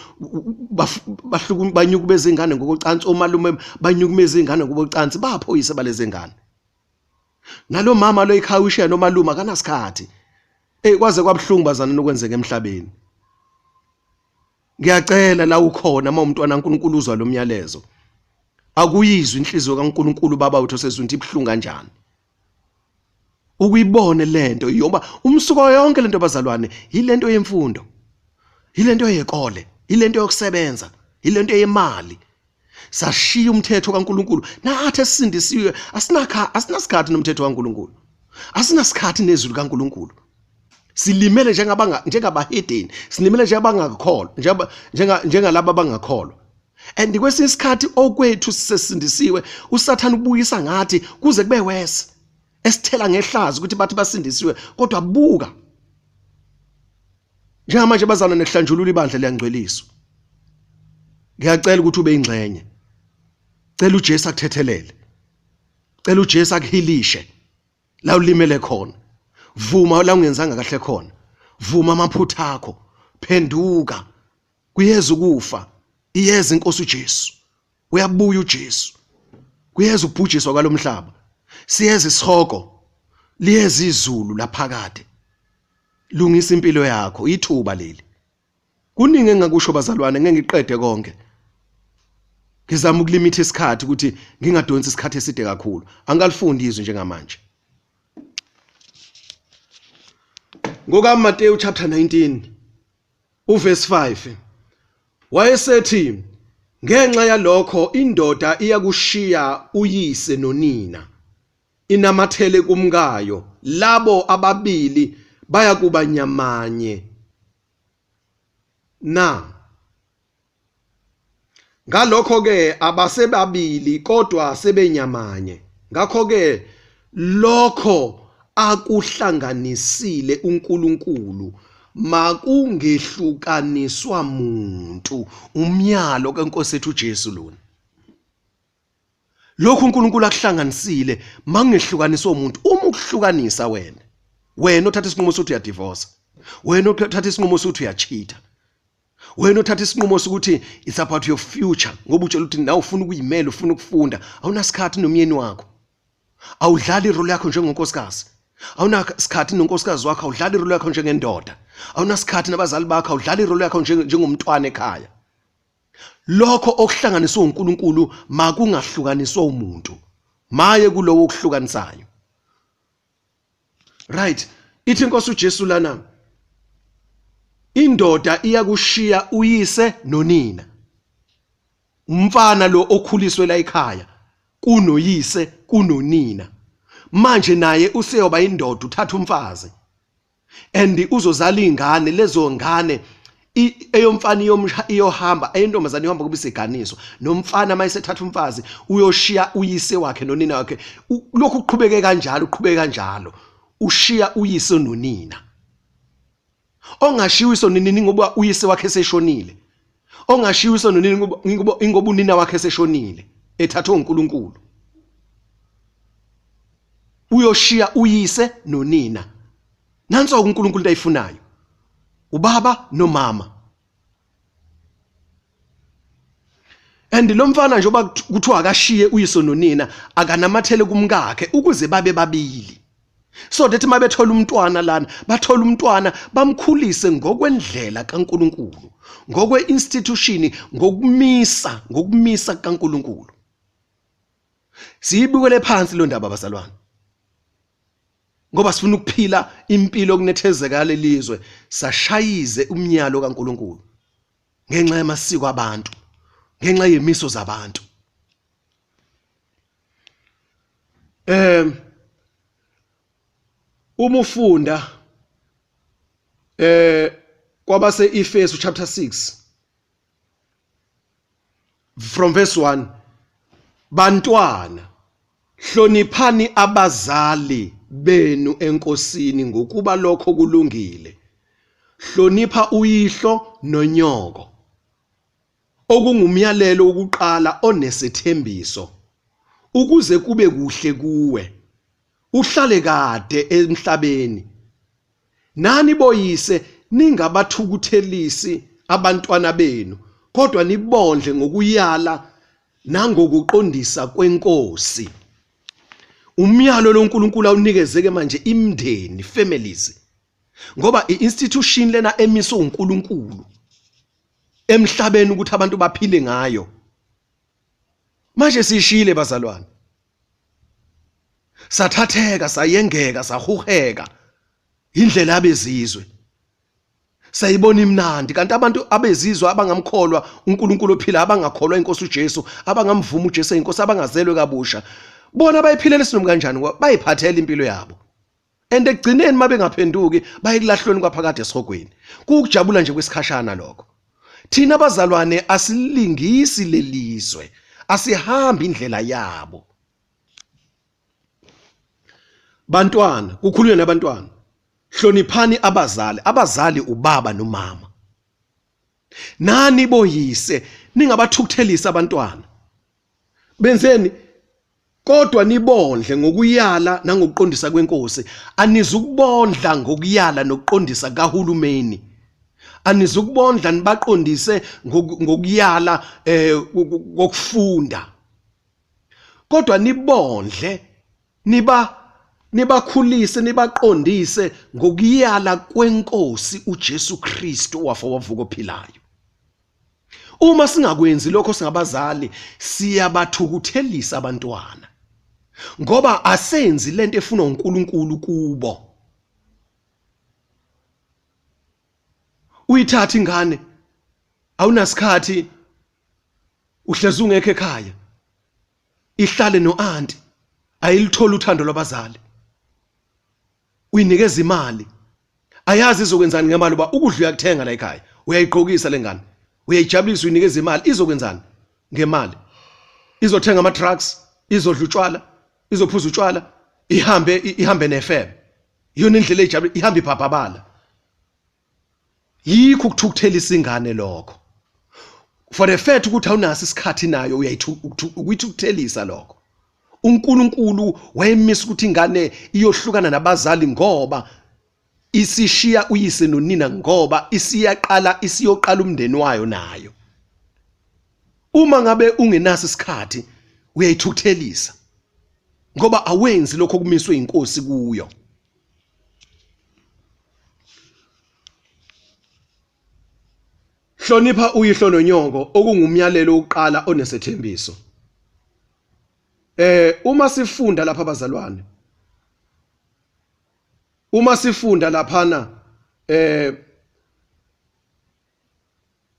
banyukubeza ingane ngokocansi, omalume banyukumeza ingane ngokocansi, baphoyise balezi ngane. Nalo mama lo ekhaya ushiya nomalume, akanasikhathi. Kwaze kwabuhlungu bazana nokwenzeka emhlabeni. Ngiyacela la ukhona, uma umntwana kaNkuluNkulu uzwa lo myalezo, akuyizwe inhliziyo kaNkuluNkulu baba wethu osezulwini ibuhlungu kanjani ukuyibone lento. Yoba umsuko yonke lento bazalwane yilento yemfundo, yilento yekole, yilento yokusebenza, yilento yemali. Sashiya umthetho kaNkuluNkulu. Nathi esisindisiwe asinakha, asinasikhathi nomthetho kaNkuluNkulu, asinasikhathi nezwi likaNkuluNkulu. Silimele njengabanga njengabahedeni, silimele njengabangakholwa, njengalabo abangakholwa. And kwesinye isikhathi okwethu sisesindisiwe, uSathane ubuyisa ngathi kuze kube worse, esithela ngehlazo ukuthi bathi basindisiwe, kodwa buka njengamanje bazalwane nekuhlanjulula ibandla, liyangcweliswa. Ngiyacela ukuthi ube ingxenye. Cela uJesu akuthethelele, cela uJesu akuhilishe la ulimele khona. Vuma la ungenzanga kahle khona, vuma amaphutha akho, phenduka. Kuyeza ukufa, iyeza inkosi uJesu, uyabuya uJesu. Kuyeza ukubhujiswa kwalomhlaba, siyeza isihogo. Liyeza izulu laphakade. Lungisa impilo yakho, ithuba leli. Kuningi engakusho bazalwane, ngeke ngiqede konke. Ngizama ukulimitha isikhathi ukuthi ngingadonsi isikhathi eside kakhulu. Angikalifundi izwi njengamanje. NgokaMateyu chapter 19 uverse 5 wayesethi ngenxa yalokho indoda iyakushiya uyise nonina inamathele kumkayo labo ababili bayakuba nyamanye na. Ngalokho-ke abasebabili kodwa sebenyamanye. Ngakho-ke lokho akuhlanganisile uNkulunkulu makungehlukaniswa muntu. Umyalo kaNkosi ethu uJesu lona. Lokhu uNkulunkulu akuhlanganisile makungehlukaniswa umuntu. Uma ukuhlukanisa wena, wena othatha isinqumo sokuthi uyadivorce, wena othatha isinqumo sokuthi uyachitha, wena othatha isinqumo sokuthi it's about your future ngoba utshela ukuthi nawe ufuna ukuyimela, ufuna ukufunda, awunasikhathi nomyeni wakho, awudlali irole yakho njengonkosikazi, awunasikhathi nonkosikazi wakho, awudlali irole yakho njengendoda, awunasikhathi nabazali bakho, awudlali irole yakho njengomntwana ekhaya. Lokho okuhlanganiswe uNkulunkulu makungahlukaniswa umuntu, maye kulowo okuhlukanisayo. Right, ithi inkosi uJesu lana indoda iyakushiya uyise nonina. Umfana lo okhuliswe la ekhaya kunoyise kunonina, manje naye useyoba indoda, uthatha umfazi and uzozala ingane, lezo ngane eyomfana iyohamba, eyentombazane iyohamba kube isiganiswa, nomfana uma esethatha umfazi uyoshiya uyise wakhe nonina wakhe. Lokhu kuqhubeke kanjalo, uqhubeke kanjalo, ushiya uyise nonina. Ongashiya uyise nonina ngoba uyise wakhe eseshonile, ongashiya uyise nonina ngoba unina wakhe eseshonile, ethathwe uNkulunkulu, uyoshiya uyise nonina. Nanso uNkulunkulu into ayifunayo, ubaba nomama. And lo mfana njengoba kuthiwa akashiye uyise nonina, akanamathele kumkakhe ukuze babe babili, so that uma bethola umntwana lana, bathola umntwana bamkhulise ngokwendlela kaNkulunkulu, ngokwe-institution, ngokumisa kukaNkulunkulu. Siyibukele phansi lo ndaba bazalwane, ngoba sifuna ukuphila impilo okunethezeka yalelizwe, sashayize umnyalo kaNkulunkulu ngenxa yamasiko abantu, ngenxa yemiso zabantu. Uma ufunda kwabase Efesu chapter 6 from verse 1, bantwana hloniphani abazali benu enkosini ngokuba lokho kulungile. Hlonipha uyihlo nonyoko, okungumyalelo wokuqala onesethembiso, ukuze kube kuhle kuwe, uhlale kade emhlabeni. Nani boyise ningabathukuthelisi abantwana benu, kodwa nibondle ngokuyala nangokuqondisa kwenkosi. Umyalo loNkulunkulu awunikezeke manje imndeni, families, ngoba i-institution lena emiswe uNkulunkulu emhlabeni ukuthi abantu baphile ngayo. Manje sishile bazalwane, sathatheka, sayengeka, sahuheka indlela abezizwe, sayibona imnandi, kanti abantu abezizwe abangamkholwa uNkulunkulu ophila, abangakholwa inkosi uJesu, abangamvuma uJesu eyinkosi, abangazelwe kabusha, bona bayiphilela isinomu kanjani? Ngoba bayiphathela impilo yabo, and ekugcineni uma bengaphenduki baye kulahlweni kwaphakade esihogweni. Kuwukujabula nje kwesikhashana lokho. Thina abazalwane asilingisi lelizwe, asihambi indlela yabo. Bantwana, kukhulunywa nabantwana, hloniphani abazali. Abazali ubaba nomama. Nani boyise ningabathukuthelisi abantwana. Benzeni kodwa nibondle ngokuyala nangokuqondisa kwenkosi. Anizukubondla ngokuyala nokuqondisa kahulumeni, anizukubondla nibaqondise ngokuyala kokufunda, kodwa nibondle niba Nibakhulise nibaqondise ngokuyala kwenkosi uJesu Kristu owafa wavuka ophilayo. Uma singakwenzi lokho singabazali siyabathukuthelisa abantwana ngoba asenzi lento efunwa uNkulunkulu kubo. Uyithatha ingane awunasikhathi uhlezi ungekho ekhaya ihlale noanti ayilitholi uthando lwabazali uyinikeza imali ayazi izokwenzani ngemali uba ukudla uyakuthenga la ekhaya uyayigqokisa lengane uyayijabulisa uyinikeza imali izokwenzani ngemali izothenga ama drugs izodla utshwala izophuza utshwala ihambe ihambe nefebe iyona indlela ejabule ihambe ibhabhabala yikho ukuthukuthelisa ingane lokho for the fact ukuthi awunaso isikhathi nayo uyayithukuthelisa lokho uNkulunkulu wayemisa ukuthi ingane iyohlukana nabazali ngoba isishiya uyise nonina ngoba isiyaqala isiyoqala umndeni wayo nayo uma ngabe ungenaso isikhathi uyayithukuthelisa ngoba awenzi lokho okumiswe inkosi kuyo Hlonipha uyihlo nonyoko okungumyalelo wokuqala onesethembiso. Eh uma sifunda lapha bazalwane uma sifunda laphana eh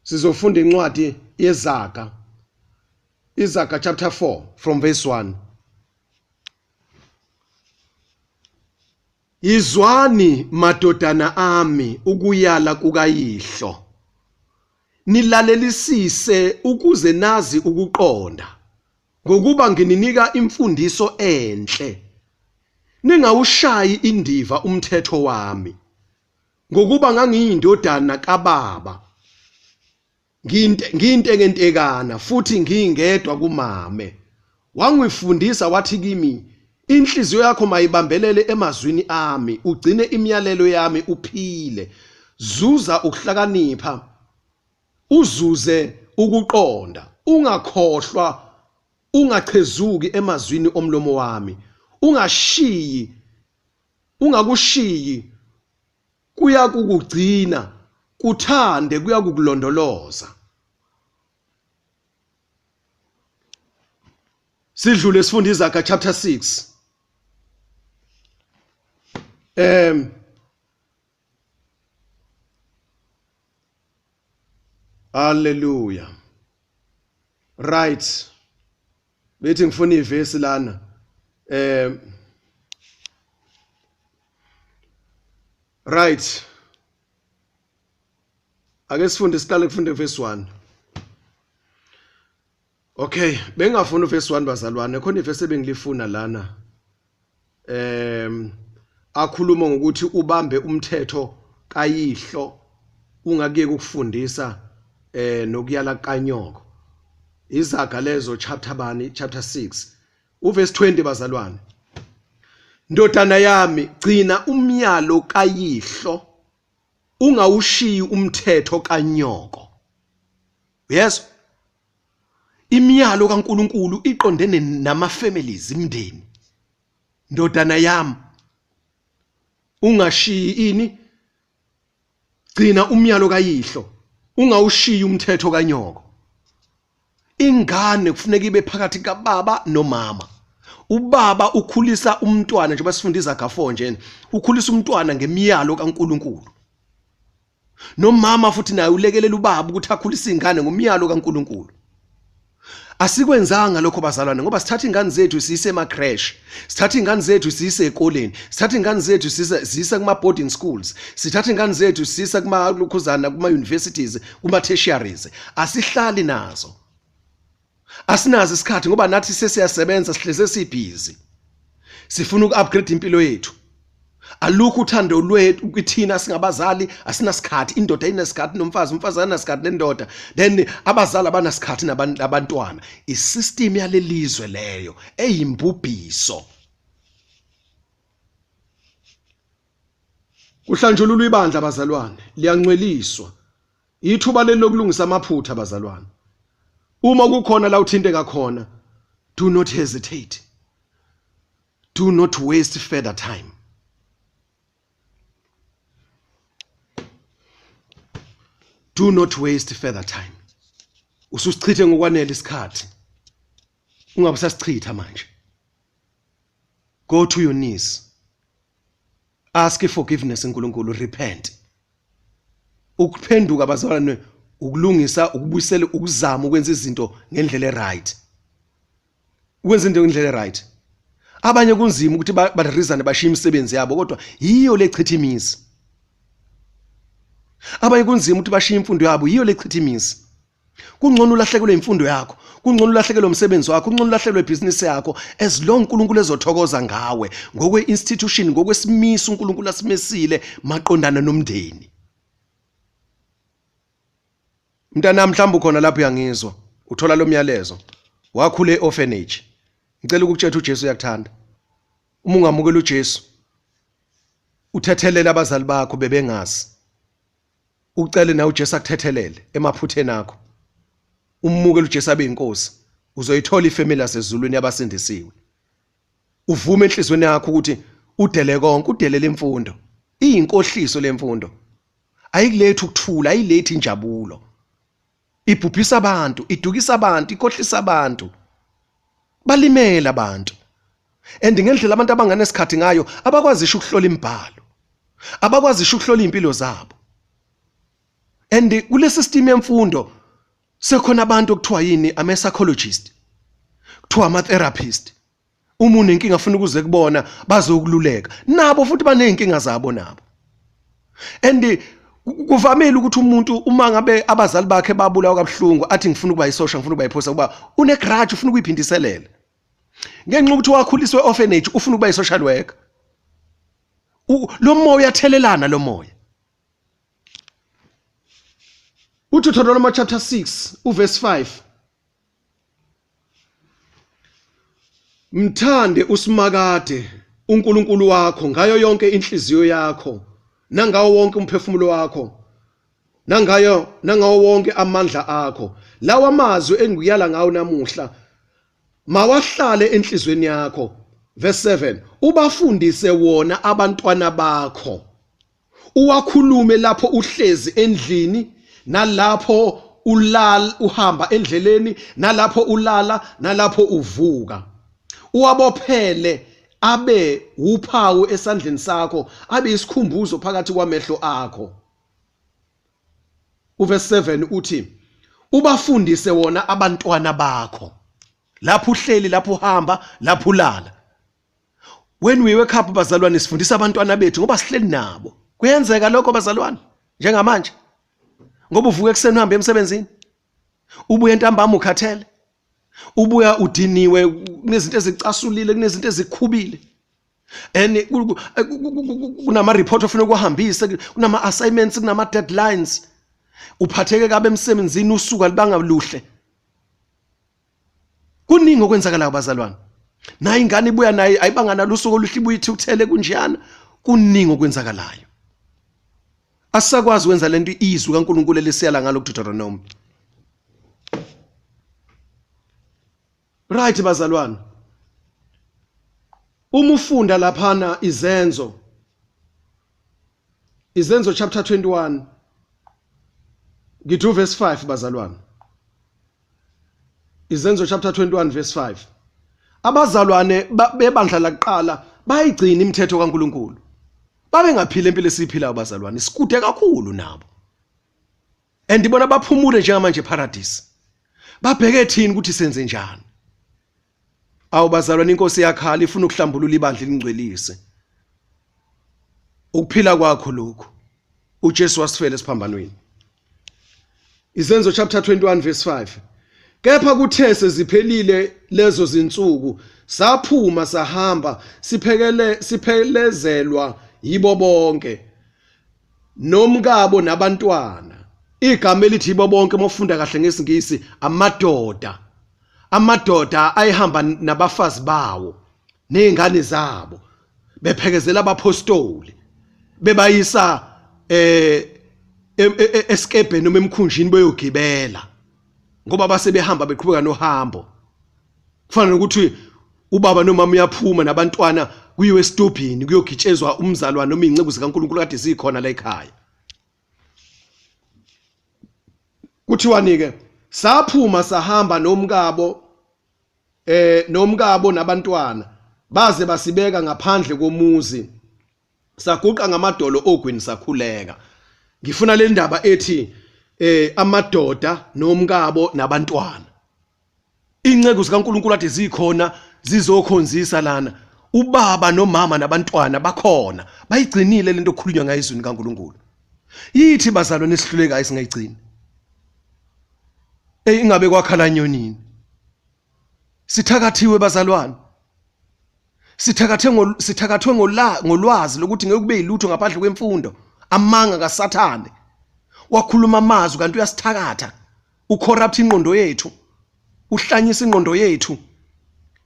sizofunda incwadi yezaga izaga chapter 4 from verse 1 Yizwani madodana ami ukuyala kukayihlo, nilalelisise ukuze nazi ukuqonda, ngokuba ngininika imfundiso enhle. Ningawushayi indiva umthetho wami, ngokuba ngangiyindodana kababa. Ngiyintekentekana futhi ngingedwa kumame. Wangifundisa wathi kimi, inhliziyo yakho mayibambelele emazwini ami, ugcine imiyalelo yami uphile. Zuza ukuhlakanipha, uzuze ukuqonda, ungakhohlwa, ungachezuki emazwini omlomo wami, ungashiyi, ungakushiyi kuyakukugcina kuthande kuyakukulondoloza sidlule sifunda izaga chapter 6 Hallelujah right bethi ngifuna ivesi lana right ake sifunde siqale kufunde verse 1 okay bengingafuni uverse 1 bazalwane khona ivesi ebengilifuna lana akhuluma ngokuthi ubambe umthetho kayihlo ungakuyeki ukufundisa nokuyala kanyoko izaga lezo chapter bani chapter 6 uverse 20 bazalwane ndodana yami gcina umyalo kayihlo ungawushiyi umthetho kanyoko uyezwa imiyalo kaNkuluNkulu iqondene nama families imndeni ndodana yami ungashiyi ini gcina umyalo kayihlo ungawushiyi umthetho kanyoko ingane kufuneka ibe phakathi kababa nomama ubaba ukhulisa umntwana njengoba sifunda izaga 4 njena ukhulisa umntwana ngemiyalo kaNkuluNkulu nomama futhi naye ulekelela ubaba ukuthi akhulise ingane ngomyalo kaNkuluNkulu asikwenzanga lokho bazalwane ngoba sithatha ingane zethu siyise ema creche sithatha ingane zethu siyise ekoleni sithatha ingane zethu siyise siyise kuma boarding schools sithatha ingane zethu siyise kuma lokhuzana kuma universities kuma tertiaries asihlali nazo asinazo isikhathi ngoba nathi sesiyasebenza sihleze sibhizi sifuna uku-upgrade impilo yethu alukho uthando lwethu kithina singabazali asinasikhathi indoda inesikhathi nomfazi umfazi akanasikhathi nendoda then abazali abanasikhathi nabantwana isystem yalelizwe leyo eyimbubhiso kuhlanjululwa ibandla bazalwane liyancweliswa Ithuba leli lokulungisa amaphutha bazalwane. Uma kukhona la uthinteka khona, do not hesitate. Do not waste further time. Do not waste further time. Ususichithe ngokwanele isikhathi. Ungabe usasichitha manje. Go to your knees. Ask forgiveness uNkulunkulu, repent. Ukuphenduka bazalwane ukulungisa, ukubuyisela, ukuzama ukwenza izinto ngendlela eright. Ukwenza into ngendlela eright. Abanye kunzima ukuthi barizane bashiye imisebenzi yabo kodwa yiyo lechitha imizi. Abanye kunzima ukuthi bashiye imfundo yabo, yiyo lechitha imizi. Kungcono ulahlekelwe imfundo yakho, kungcono ulahlekelwe umsebenzi wakho, kungcono ulahlekelwe ibhizinisi yakho as long uNkulunkulu ezothokoza ngawe ngokwe institution, ngokwesimiso uNkulunkulu asimisile maqondana nomndeni. Mntanami mhlawumbe ukhona lapho uyangizwa, uthola lo myalezo. Wakhula e-orphanage. Ngicela ukukutshela uJesu uyakuthanda. Uma ungamukela uJesu, uthethelele abazali bakho bebengazi. Ucele nawe uJesu akuthethelele emaphutheni akho. Umukele uJesu abe inkosi. Uzoyithola ifamily yasezulwini yabasindisiwe. Uvume enhlizweni yakho ukuthi udele konke, udelele imfundo. Iyinkohliso lemfundo. Ayikulethi ukuthula, ayilethi injabulo. Ibhubhisa abantu, idukisa abantu, ikhohlisa abantu. Balimele abantu. And ngendlela abantu abanganesikhathi ngayo abakwazi isho ukuhlola imibhalo. Abakwazi isho ukuhlola impilo zabo. And kule system yemfundo sekhona abantu okuthiwa yini ama psychologist. Kuthiwa ama therapist. Uma unenkinga funa ukuze kubona bazokululeka. Nabo futhi baneyinkinga zabo nabo. And kuvamile ukuthi umuntu uma ngabe abazali bakhe babulawa kabuhlungu athi ngifuna ukuba isosha, ngifuna ukuba iphosa, kuba une grudge, ufuna ukuyiphindiselela. Ngenxa ukuthi wakhuliswe orphanage ufuna ukuba i-social worker. Lo moya uyathelelana lo moya. Uthi uThotoloma chapter 6 uverse 5 Mthande uSimakade uNkulunkulu wakho ngayo yonke inhliziyo yakho nangawo wonke umphefumulo wakho nangayo nangawo wonke amandla akho. Lawa mazwi engikuyala ngawo namuhla mawahlale enhlizweni yakho. Verse 7 ubafundise wona abantwana bakho, uwakhulume lapho uhlezi endlini nalapho ulala uhamba endleleni nalapho ulala nalapho uvuka, uwabophele abe wuphawu esandleni sakho, abe isikhumbuzo phakathi kwamehlo akho. Uverse 7 uthi ubafundise wona abantwana bakho lapho uhleli, lapho uhamba, lapho ulala. When we wake up bazalwane sifundisa abantwana bethu ngoba sihleli nabo. Kuyenzeka lokho bazalwane njengamanje, ngoba uvuka ekuseni uhambe emsebenzini, ubuye ntambama ukhathele, ubuya udiniwe, kunezinto ezicasulile, kunezinto ezikhubile, and kunama report ofuna ukuhambisa, kunama assignments, kunama deadlines, uphatheke kabe emsebenzini, usuku alibanga luhle. Kuningi okwenzakalayo bazalwane. Nayi ingane ibuya naye ayibanga nalo usuku oluhle, ibuye ithukuthele kunjeyana. Kuningi okwenzakalayo. Asisakwazi ukwenza lento izwi kaNkulunkulu elisiyala ngalo kuDeuteronomy. Right bazalwane. Uma ufunda laphana izenzo Izenzo chapter 21 ngithi verse 5 bazalwane. Izenzo chapter 21 verse 5. Abazalwane bebandla lakuqala bayigcina imithetho kaNkuluNkulu. Babengaphila impilo esiyiphilayo bazalwane, sikude kakhulu nabo. And bona baphumule njengamanje eparadise. Babheke thina ukuthi senze njani. Awu bazalwane, inkosi yakhala ifuna ukuhlambulula ibandla ilingcwelise. Ukuphila kwakho lokhu. uJesu wasifela esiphambanweni. Izenzo chapter 21 verse 5. Kepha kuthe seziphelile lezo zinsuku saphuma sahamba siphekele siphelezelwa yibo bonke nomkabo nabantwana. Igama elithi yibo bonke mofunda kahle ngesiNgisi amadoda. Amadoda ayehamba nabafazi bawo nezingane zabo bephekezela abapostoli bebayisa esikebheni noma emkhunjini beyogibela, ngoba base behamba beqhubeka nohambo. Kufana nokuthi Ubaba nomama uyaphuma nabantwana kuyiwe esitobhini kuyogitshezwa umzalwane noma iy'nceku zikaNkulunkulu kade zikhona la ekhaya. Kuthiwani-ke? Saphuma sahamba nomkabo nomkabo nabantwana baze basibeka ngaphandle komuzi, saguqa ngamadolo ogwini sakhuleka. Ngifuna le ndaba ethi amadoda nomkabo nabantwana. Inceku zikaNkulunkulu ade zikhona zizokhonzisa lana, ubaba nomama nabantwana bakhona, bayigcinile lento okukhulunywa ngayo ezwini kaNkulunkulu. Yithi bazalwane esihlulekayo singayigcini. Ey, ingabe kwakhala nyonini? Sithakathiwe bazalwane. Sithakathwe ngolwazi lokuthi ngeke kube yilutho ngaphandle kwemfundo. Amanga kaSathane. Wakhuluma amazwi kanti uyasithakatha. Ucorrupt ingqondo yethu. Uhlanyisa ingqondo yethu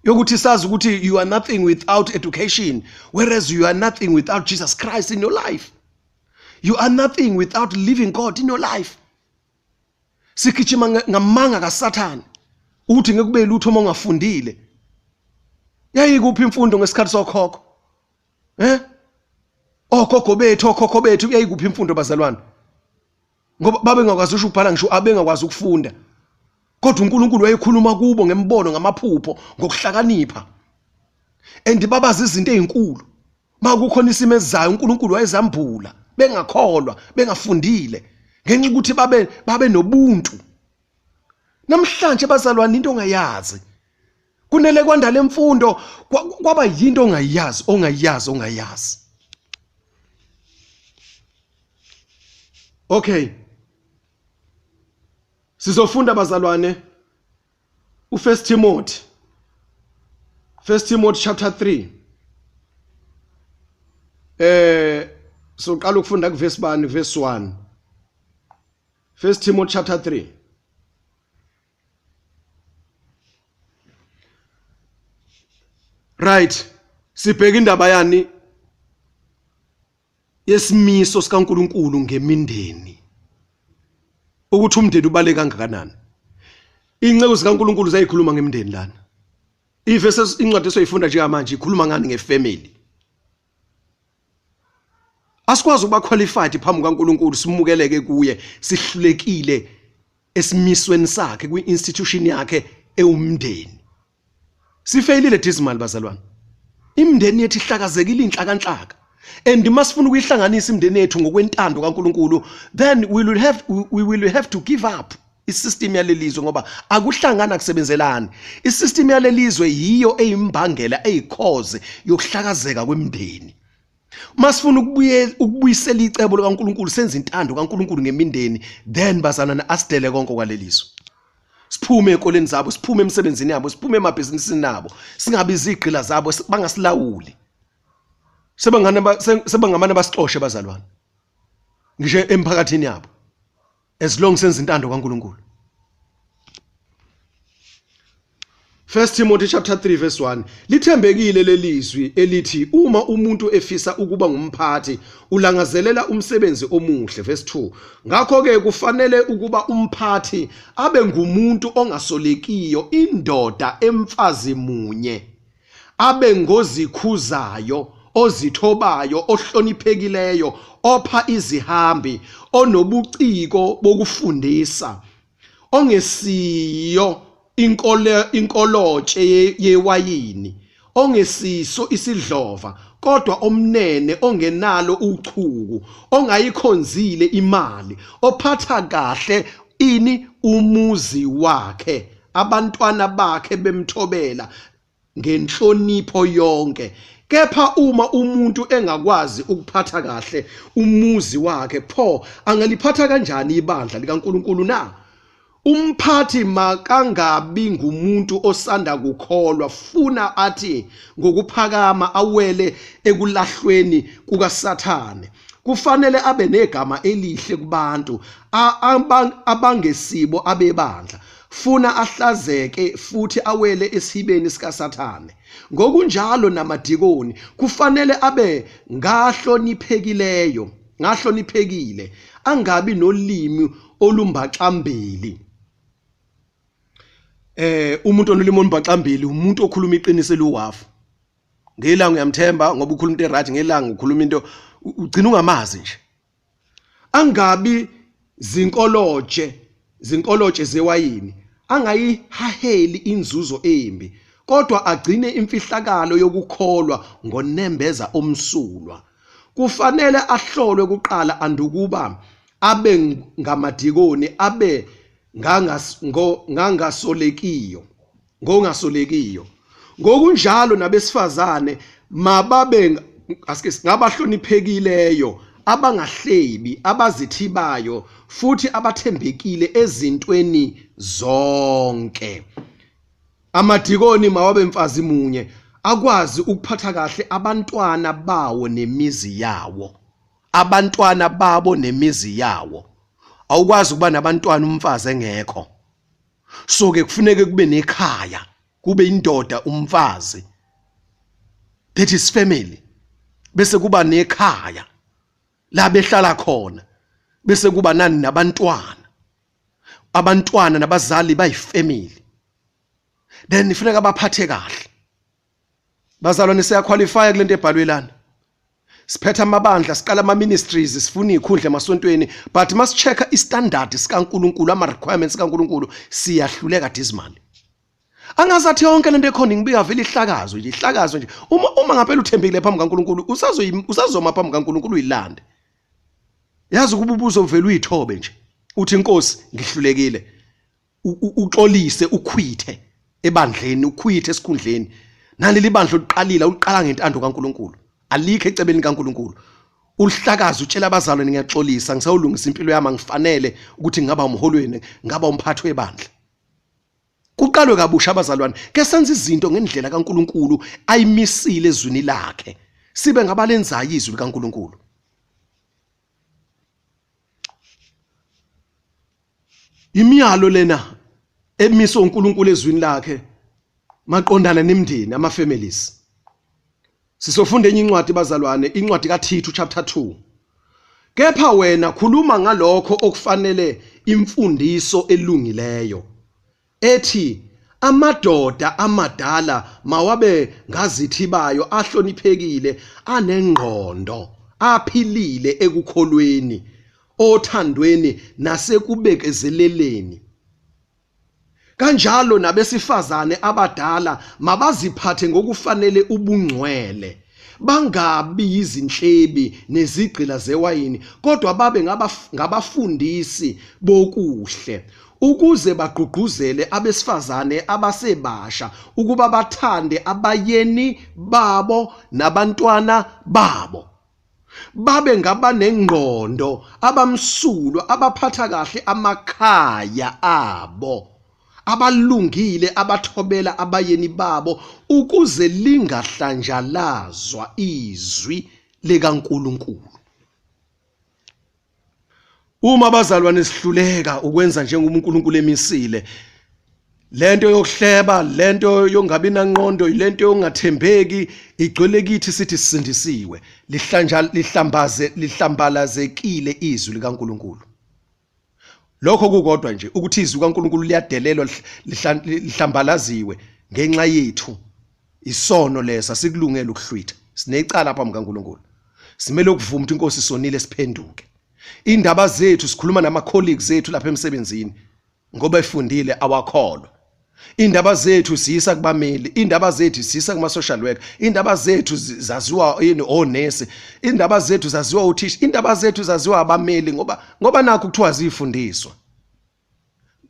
yokuthi sazi ukuthi you are nothing without education, whereas you are nothing without Jesus Christ in your life. You are nothing without living God in your life. Sigijima ngamanga kaSathane ukuthi ngeke kube lutho uma ungafundile. Yayikuphi imfundo ngesikhathi sokhokho? Okhokho bethu, okhokho bethu, yayikuphi imfundo bazalwane? Ngoba babengakwazi usho ukubhala, ngisho abengakwazi ukufunda. Kodwa uNkulunkulu wayekhuluma kubo ngembono, ngamaphupho, ngokuhlakanipha. And babazi izinto ezinkulu. Makukhona isimo esizayo uNkulunkulu wayezambula, bengakholwa, bengafundile, ngenxa ukuthi babe nobuntu. Namhlanje bazalwane into ongayazi. Kunele kwanda lemfundo kwaba yinto ongayazi, ongayazi, ongayazi. Okay. Sizofunda bazalwane uFirst Timothy. First Timothy chapter 3. Soqala ukufunda kuverse bani, verse 1. First Timothy chapter 3. Right. Sibheka indaba yani yesimiso sikaNkuluNkulu ngemindeni, ukuthi umndeni ubaleka kangakanani. Inceku zikaNkuluNkulu zayikhuluma ngemindeni lana. Ivese incwadi esoyifunda njengamanje ikhuluma ngani? Ngefamily. Asikwazi ukuba qualified phambi kukaNkuluNkulu simukeleke kuye sihlulekile esimisweni sakhe kwi-institution yakhe ewumndeni. Sifeyilile dismal bazalwane. Imindeni yethu ihlakazekile inhlakanhlaka. And masifuna ukuyihlanganisa imindeni yethu ngokwentando kaNkuluNkulu, then we will have to give up isystem yalelizwe, ngoba akuhlangana kusebenzelani. Isystem yalelizwe yiyo eyimbangela, eyicause yokuhlakazeka kwemindeni. Masifuna ukubuyisela icebo likaNkuluNkulu, senze intando kaNkuluNkulu ngemindeni, then bazalwane asidele konke kwalelizwe. Siphume ekoleni zabo, siphume emsebenzini yabo, siphume emabhizinisini abo, singabi izigqila zabo, bangasilawuli. Sebangane sebangamane basixoshe bazalwane, ngisho emphakathini yabo, as long senza intando kaNkuluNkulu. First Timothy chapter 3 verse 1. Lithembekile lelizwi elithi uma umuntu efisa ukuba ngumphathi ulangazelela umsebenzi omuhle. Verse 2. Ngakho ke kufanele ukuba umphathi abe ngumuntu ongasolekiyo, indoda emfazi munye, abe ngozikhuzayo, ozithobayo, ohloniphekileyo, opha izihambi, onobuciko bokufundisa, ongesiyo inkolotshe yewayini, ongesiso isidlova, kodwa omnene, ongenalo uchuku, ongayikhonzile imali, ophatha kahle ini umuzi wakhe, abantwana bakhe bemthobela ngenhlonipho yonke. Kepha uma umuntu engakwazi ukuphatha kahle umuzi wakhe, pho angaliphatha kanjani ibandla likaNkuluNkulu na? Umphathi makangabi ngumuntu osanda kukholwa, funa athi ngokuphakama awele ekulahlweni kukaSathane. Kufanele abe negama elihle kubantu abangesibo abebandla, funa ahlazeke futhi awele esihibeni sikaSathane. Ngokunjalo namadikoni kufanele abe ngahloniphekileyo, ngahloniphekile, angabi nolimi olumbaxambili. Umuntu onolimi olumbaxambili umuntu okhuluma iqiniso eliwafu. Ngelanga uyamthemba ngoba ukhuluma into eright, ngelanga ukhuluma into ugcina ungamazi nje. Angabi zinkolotshe zewayini, angayihaheli inzuzo embi, kodwa agcine imfihlakalo yokukholwa ngonembeza omsulwa. Kufanele ahlolwe kuqala andukuba abe ngamadikoni, abe ngongasolekiyo. Ngokunjalo nabesifazane mababe ngabahloniphekileyo, abangahlebi, abazithibayo futhi abathembekile ezintweni zonke. Amadikoni mawabe mfazi munye, akwazi ukuphatha kahle abantwana bawo nemizi yawo. Abantwana babo nemizi yawo. Awukwazi ukuba nabantwana umfazi engekho. So ke kufuneke kube nekhaya, kube indoda umfazi. That is family. Bese kuba nekhaya la behlala khona, bese kuba nani nabantwana. Abantwana nabazali bayifamily. Then kufuneka baphathe kahle. Bazalwane, siyaqualify kulento ebhalwe lana. Siphethe amabandla, siqala ama ministries, sifuna izikhundla emasontweni, but masichecka istandard sikaNkuluNkulu, ama requirements kaNkuluNkulu, siyahluleka dismally. Angazathi yonke lento ekhona ngibika vele ihlakazwe nje, ihlakazwe nje. Uma ngaphela uthembekile phambi kaNkuluNkulu, usazoma phambi kaNkuluNkulu uyilande. Yazi ukuba ubuzovela uyithobe nje. Uthi inkosi ngihlulekile. Uxolise, ukhwithe ebandleni, ukhwithe esikhundleni. Naleli bandla oluqalile uliqala ngentando kaNkuluNkulu, alikho ecebeni kaNkuluNkulu. Ulihlakaza, utshela abazalwane ngiyaxolisa, ngisawulungisa impilo yami, angifanele ukuthi ngingaba umholweni, ngingaba umphathi webandla. Kuqalwe kabusha abazalwane, ke senze izinto ngendlela kaNkuluNkulu ayimisile ezwini lakhe, sibe ngabalenzayo izwi likaNkuluNkulu. Imiyalo lena emiswe uNkulunkulu ezwini lakhe maqondana nemindeni, ama families. Sizofunda enye incwadi bazalwane, incwadi kaThithu chapter 2. Kepha wena khuluma ngalokho okufanele imfundiso elungileyo, ethi amadoda amadala mawabe ngazithibayo, ahloniphekile, anengqondo, aphilile ekukholweni, othandweni nasekubekezeleleni. Kanjalo nabesifazane abadala mabaziphathe ngokufanele ubungcwele, bangabi yizinhlebi nezigqila zewayini, kodwa babe ngabafundisi bokuhle, ukuze bagqugquzele abesifazane abasebasha ukuba bathande abayeni babo nabantwana babo, babe ngabanengqondo, abamsulwa, abaphatha kahle amakhaya abo, abalungile, abathobela abayeni babo, ukuze lingahlanjalazwa izwi likaNkulunkulu. Uma abazalwane sihluleka ukwenza njengoba uNkulunkulu emisile, lento yokuhleba, lento yongabi nanqondo, lento yokungathembeki igcwele kithi, sithi sisindisiwe. Lihlambalazekile izwi likaNkulunkulu. Lokho kukodwa nje ukuthi izwi kaNkulunkulu liyadelelwa, lihlambalaziwe ngenxa yethu. Isono lesa sikulungela ukuhlwitha. Sinecala phambi kaNkulunkulu. Simele ukuvuma ukuthi inkosi sonile, siphenduke. Indaba zethu sikhuluma nama colleagues ethu lapha emsebenzini ngoba efundile awakholwa. Indaba zethu siyisa kubameli, indaba zethu siyisa kuma social worker, indaba zethu zaziwa yini onesi, indaba zethu zaziwa othisha, indaba zethu zaziwa abameli ngoba nakho kuthiwa zifundiswa.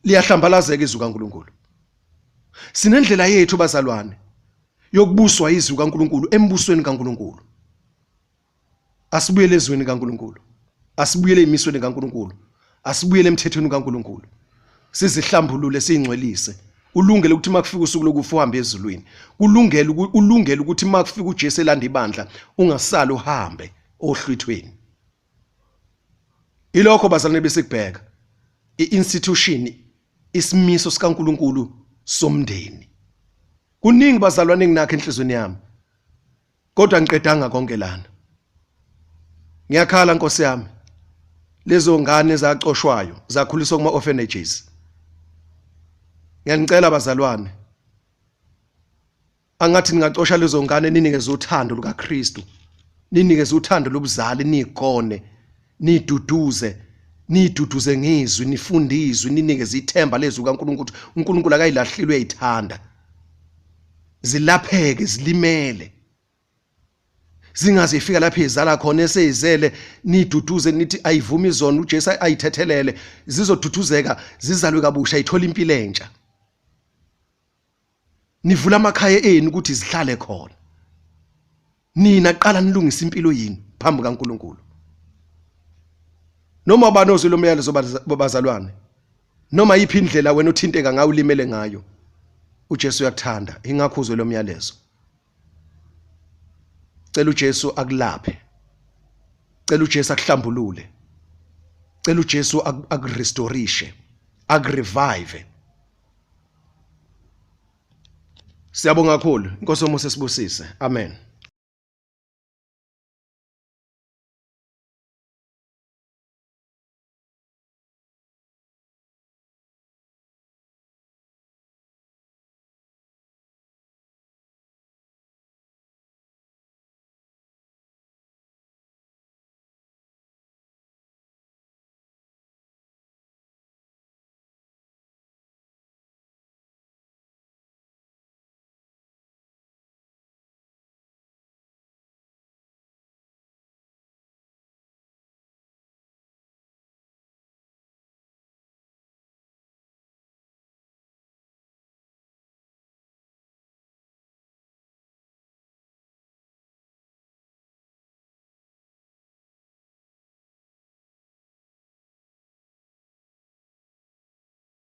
Liyahlambalazeka izwi kaNkulunkulu. Sinendlela yethu bazalwane yokubuswa izwi kaNkulunkulu embusweni kaNkulunkulu. Asibuyele ezweni kaNkulunkulu, asibuyele emisweni kaNkulunkulu, asibuyele emthethweni kaNkulunkulu, sizihlambulule, siyingcwelise. Ulungele ukuthi makufika usuku lokufa uhambe ezulwini. Kulungele, ulungele ukuthi makufika uJesu elanda ibandla ungasali uhambe ohlwithweni. Ilokho bazalwane besikubheka i-institution, isimiso sikaNkulunkulu somndeni. Kuningi bazalwane enginakho enhlizweni yami, kodwa ngiqedanga konke lana. Ngiyakhala Nkosi yami, lezo ngane ezacoshwayo zakhuliswa kuma orphanages. Ngiyanicela bazalwane, angathi ningacosha lezo ngane ninikeze uthando lukaKristu, ninikeze uthando lobuzali, nigone, niduduze, niduduze ngizwi, nifunde izwi, ninikeze ithemba lezwi kaNkulunkulu ukuthi uNkulunkulu akayilahlile uyayithanda. Zilapheke, zilimele. Zingaze ifika lapho izala khona eseyizele, niduduze nithi ayivumi izona, uJesu ayithethelele, zizoduduzeka, zizalwe kabusha, ithola impilo entsha. Nivula amakhaya enu ukuthi zihlale khona. Nina qala nilungise impilo yenu phambi kaNkulunkulu. Noma ubani ozwe lo myalezo bazalwane, noma yiphi indlela wena othinteka ngayo, ulimele ngayo, uJesu uyakuthanda, ingakho uzwe lo myalezo. Cela uJesu akulaphe, cela uJesu akuhlambulule, cela uJesu akurestorishe, akurevive. Siyabonga kakhulu. Inkosi yomusa sibusise. Amen.